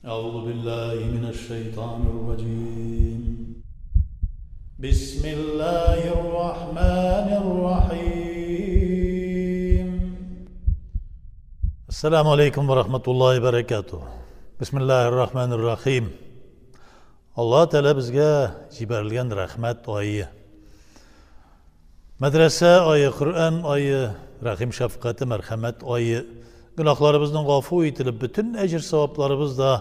أعوذ بالله من الشيطان الرجيم بسم الله الرحمن الرحيم السلام عليكم ورحمة الله وبركاته بسم الله الرحمن الرحيم Алла Тәгалә безгә җибәрелгән рәхмәт ае. Мәдрәсә ае, Коръән ае, рәхим шәфкате, мәрхәмәт ае. Гөнаһларыбызның гафу ителеп, бөтен әҗер савапларыбыз да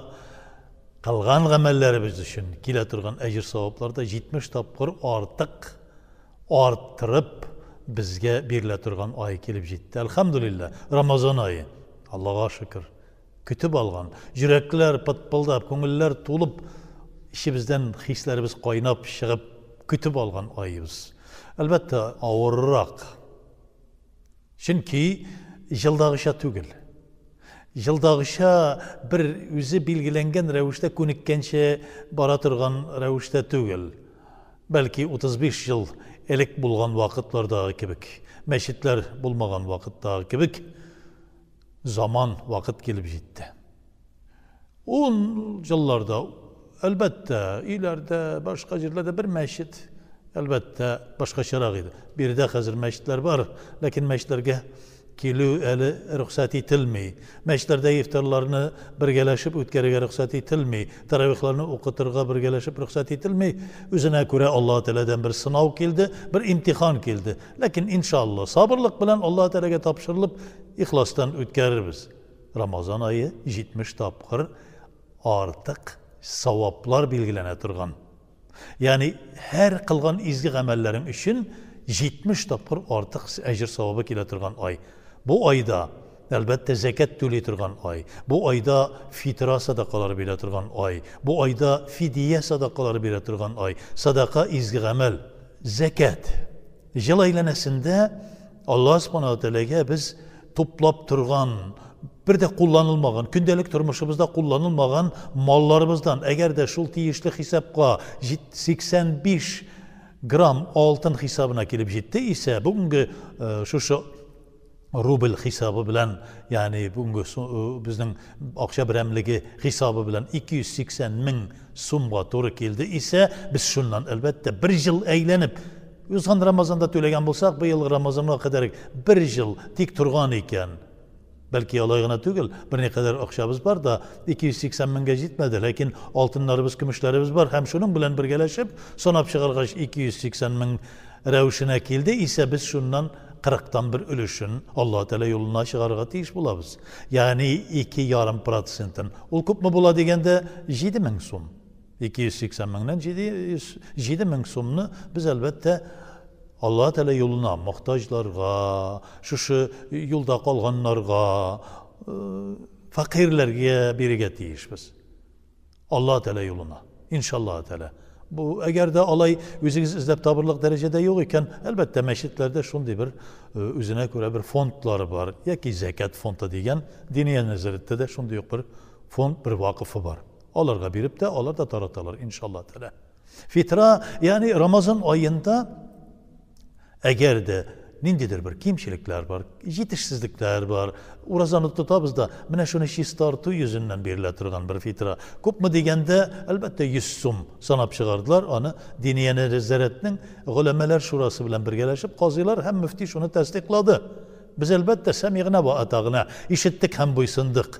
кылган гамәлләребез өчен килә торган әҗер саваплар да 70 тапкыр артык арттырып безгә бирелә торган ай килеп җитте. Әлхәмдулилла, Рамазан ае. Аллага шөкер. Көтеп алган, йөрәкләр пытпылдап, күңелләр тулып, эчебездән хисләребез кайнап чыгып көтеп алган аебыз. Әлбәттә, авыррак. Чөнки җылдагыча түгел. Җылдагыча бер үзе билгеләнгән рәвештә күнеккәнчә бара торган рәвештә түгел. Бәлки 35 ел элек булган вакытлардагы кебек, мәчетләр булмаган вакыттагы кебек заман, вакыт килеп җитте. Ул елларда, әлбәттә, өйләрдә, башка җирләрдә бер мәчет, әлбәттә, башкачарак иде. Биредә хәзер мәчетләр бар, ләкин мәчетләргә килү әле рөхсәт ителми. Мәчетләрдә ифтарларны бергәләшеп үткәрергә рөхсәт ителми. Таравихларны укытырга бергәләшеп рөхсәт ителми. Үзенә күрә Аллаһ Тәгаләдән бер сынау килде, бер имтихан килде. Ләкин иншалла, сабырлык белән Аллаһ Тәгаләгә тапшырылып, ихластан үткәрербез. Рамазан ае 70 тапкыр артык саваплар билгеләнә торган. Ягъни һәр кылган изге гамәлләрең өчен 70 тапкыр артык әҗер савабы килә торган ай. Бу айда, әлбәттә, зәкят түли торган ай. Бу айда фитра садакалары бирә торган ай. Бу айда фидия садакалары бирә торган ай. Садака изге гамәл. Зәкят. Ел әйләнәсендә Аллаһ Субханаһу ва Тәгаләгә без туплап торган, бер дә кулланылмаган, көндәлек тормышыбызда кулланылмаган малларыбыздан, әгәр дә шул тиешле хисапка 85 грамм алтын хисабына килеп җитте исә, бүгенге шушы рубль хисабы белән, ягъни бүгенге безнең акча берәмлеге хисабы белән 280 мең сумга туры килде исә, без шуннан, әлбәттә, бер ел әйләнеп, узган Рамазанда түләгән булсак, быел Рамазанга кадәр бер ел тик торган икән. Бәлки алай гына түгел, берникадәр акчабыз бар да, 280 меңгә җитмәде, ләкин алтыннарыбыз, көмешләребез бар һәм шуның белән бергәләшеп, санап чыгаргач 280 мең рәвешенә килде исә, без шуннан кырыктан бер өлешен Аллаһ Тәгалә юлына чыгарырга тиеш булабыз. Ягъни 2,5 процентын. Ул күпме була дигәндә, 7000 сум. 280 меңнән 700 мең сумны без, әлбәттә, Аллаһ Тәгалә юлына, мохтаҗларга, шушы юлда калганнарга, фәкыйрьләргә бирергә тиешбез. Аллаһ Тәгалә юлына. Иншаллаһ Тәгалә. Бу әгәр дә алай үзегез эзләп табырлык дәрәҗәдә юк икән, әлбәттә, мәчетләрдә шундый бер үзенә күрә бер фондлары бар, яки зәкят фонды дигән Диния нәзарәттә дә шундый ук бер фонд, бер вакыфы бар. Аларга биреп тә, алар да тараталар, иншалла тәгалә. Фитра, ягъни Рамазан аенда әгәр дә ниндидер бер кимчелекләр бар, җитешсезлекләр бар, уразаны тотабыз да, менә шуны чистарту йөзеннән бирелә торган бер фитра. Күпме дигәндә, әлбәттә, 100 сум санап чыгардылар, аны Диния нәзарәтнең голәмәләр шурасы белән бергәләшеп, казыйлар һәм мөфти шуны тасдыйклады. Без, әлбәттә, сәмигъна ва атагъна, ишеттек һәм буйсындык.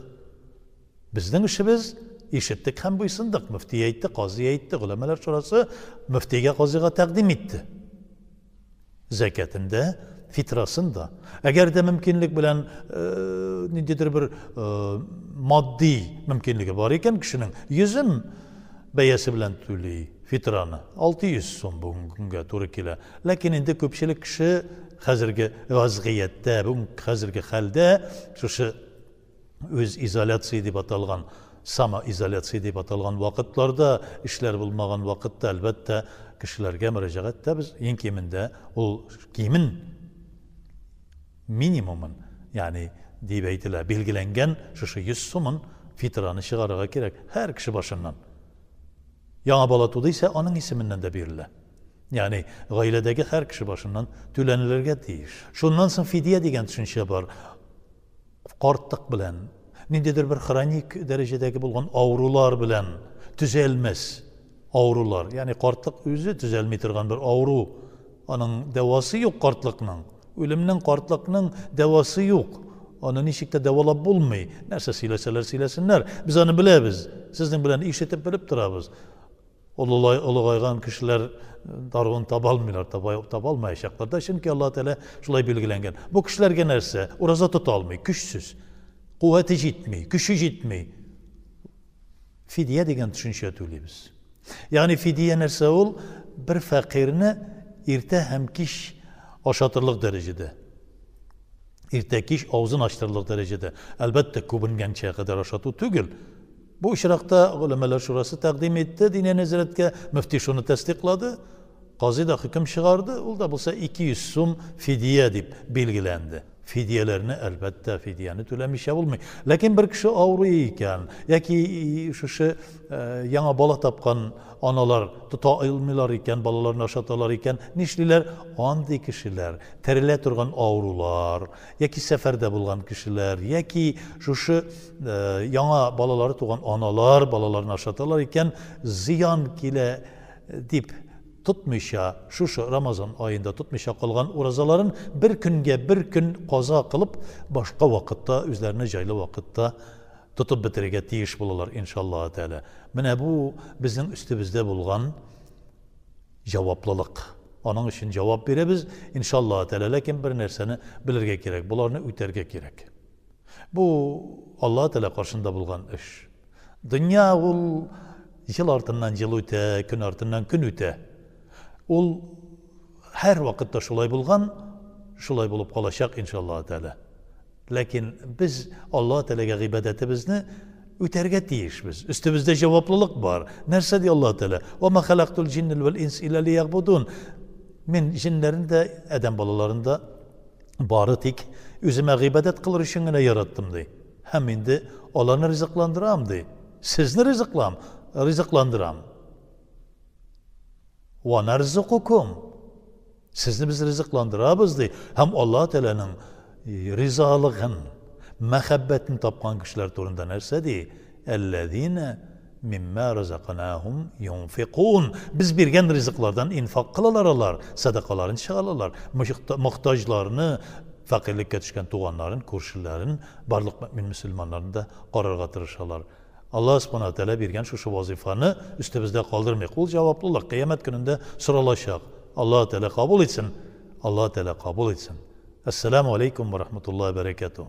Безнең эшебез, ишеттек һәм буйсындык. Мөфти әйтте, казый әйтте, голәмәләр шурасы мөфтигә, казыйга тәкъдим итте. Зәкятен дә, фитрасын да. Әгәр дә мөмкинлек белән э, ниндидер бер э, матди мөмкинлеге бар икән кешенең, йөзем бәясе белән түли фитраны. 600 сум бүгенге көнгә туры килә. Ләкин инде күпчелек кеше хәзерге вазгыятьтә, бүген хәзерге хәлдә шушы үз изоляция дип аталган, самоизоляция дип аталган вакытларда, эшләр булмаган вакытта, әлбәттә, кешеләргә мөрәҗәгать итәбез. Иң кимендә ул кимен минимумын, ягъни дип әйтелә, билгеләнгән шушы 100 сумын фитраны чыгарырга кирәк һәр кеше башыннан. Яңа бала туды исә, аның исеменнән дә бирелә. Ягъни гаиләдәге һәр кеше башыннан түләнелергә тиеш. Шуннан соң фидия дигән төшенчә бар. Картлык белән, Ниндидер бер хроник дәрәҗәдәге булган авырулар белән төзәлмәс авырулар. Ягъни картлык үзе төзәлми торган бер авыру. Аның дәвасы юк картлыкның. Үлемнең, картлыкның дәвасы юк. Аны ничек тә дәвалап булмый. Нәрсә сөйләсәләр сөйләсеннәр. Без аны беләбез. Сезнең белән ишетеп белеп торабыз. Олылай, олыгайган кешеләр даруын таба алмыйлар, таба, таба алмаячаклар да, чөнки Аллаһ Тәгалә шулай билгеләнгән. Бу кешеләргә нәрсә? Ураза тота алмый, көчсез. Куәте җитми, көче җитми. Фидия дигән төшенчә түлибез. Ягъни фидия нәрсә ул? Бер фәкыйрьне иртә һәм кич ашатырлык дәрәҗәдә. Иртә кич авызын ачтырырлык дәрәҗәдә. Әлбәттә, күбенгәнчә кадәр ашату түгел. Бу очракта Голәмәләр шурасы тәкъдим итте Диния нәзарәткә, мөфти шуны тәсдикълады. Казый да хөкем чыгарды, ул да булса 200 сум фидия дип билгеләнде. Фидияләрне, әлбәттә, фидияне түләмичә булмый. Ләкин бер кеше авырый икән, яки шушы яңа бала тапкан аналар тота алмыйлар икән, балаларын ашаталар икән, нишлиләр? Андый кешеләр, терелә торган авырулар, яки сәфәрдә булган кешеләр, яки шушы яңа балалары туган аналар балаларын ашаталар икән, зыян килә дип тотмыйча, шушы Рамазан аенда тотмыйча калган уразаларын бер көнгә бер көн каза кылып, башка вакытта, үзләренә җайлы вакытта тотып бетерергә тиеш булалар, иншаллаһ тәгалә. Менә бу безнең өстебездә булган җаваплылык. Аның өчен җавап бирәбез, иншаллаһ тәгалә. Ләкин бер нәрсәне белергә кирәк, боларны үтәргә кирәк. Бу Аллаһ Тәгалә каршында булган эш. Дөнья ул ел артыннан ел үтә, көн артыннан көн үтә. Ул һәр вакытта шулай булган, шулай булып калачак, иншаллаһ Тәгалә. Ләкин без Аллаһ Тәгаләгә гыйбадәтебезне үтәргә тиешбез. Өстебездә җаваплылык бар. Нәрсә ди Аллаһ Тәгалә? Ва ма халактул җиннә вәл инс илля лиягъбудун. Мин җеннәрне дә, адәм балаларын да бары тик үземә гыйбадәт кылыр өчен генә яраттым, ди. Һәм инде аларны ризыкландырам, ди. Сезне ризыклам, ризыкландырам. Ва нарзукукум. Сезне без ризыкландырабыз, ди. Һәм Аллаһ Тәгаләнең ризалыгын, мәхәббәтен тапкан кешеләр турында нәрсә ди? Әлләзина мимма разакнахум юнфикун. Без биргән ризыклардан инфак кылалар алар, сәдакаларын чыгаралар, мохтаҗларны, фәкыйрьлеккә төшкән туганнарын, күршеләрен, барлык мөэмин мөселманнарны да карарга тырышалар. Аллаһ Субхана Тәгалә биргән шушы вазифаны өстебездә калдырмыйк. Ул җаваплылык кыямәт көнендә соралачак. Аллаһ Тәгалә кабул итсен. Аллаһ Тәгалә кабул итсен. Әссәламү алейкум ва рахматуллаһи ва бәрәкәтүһ.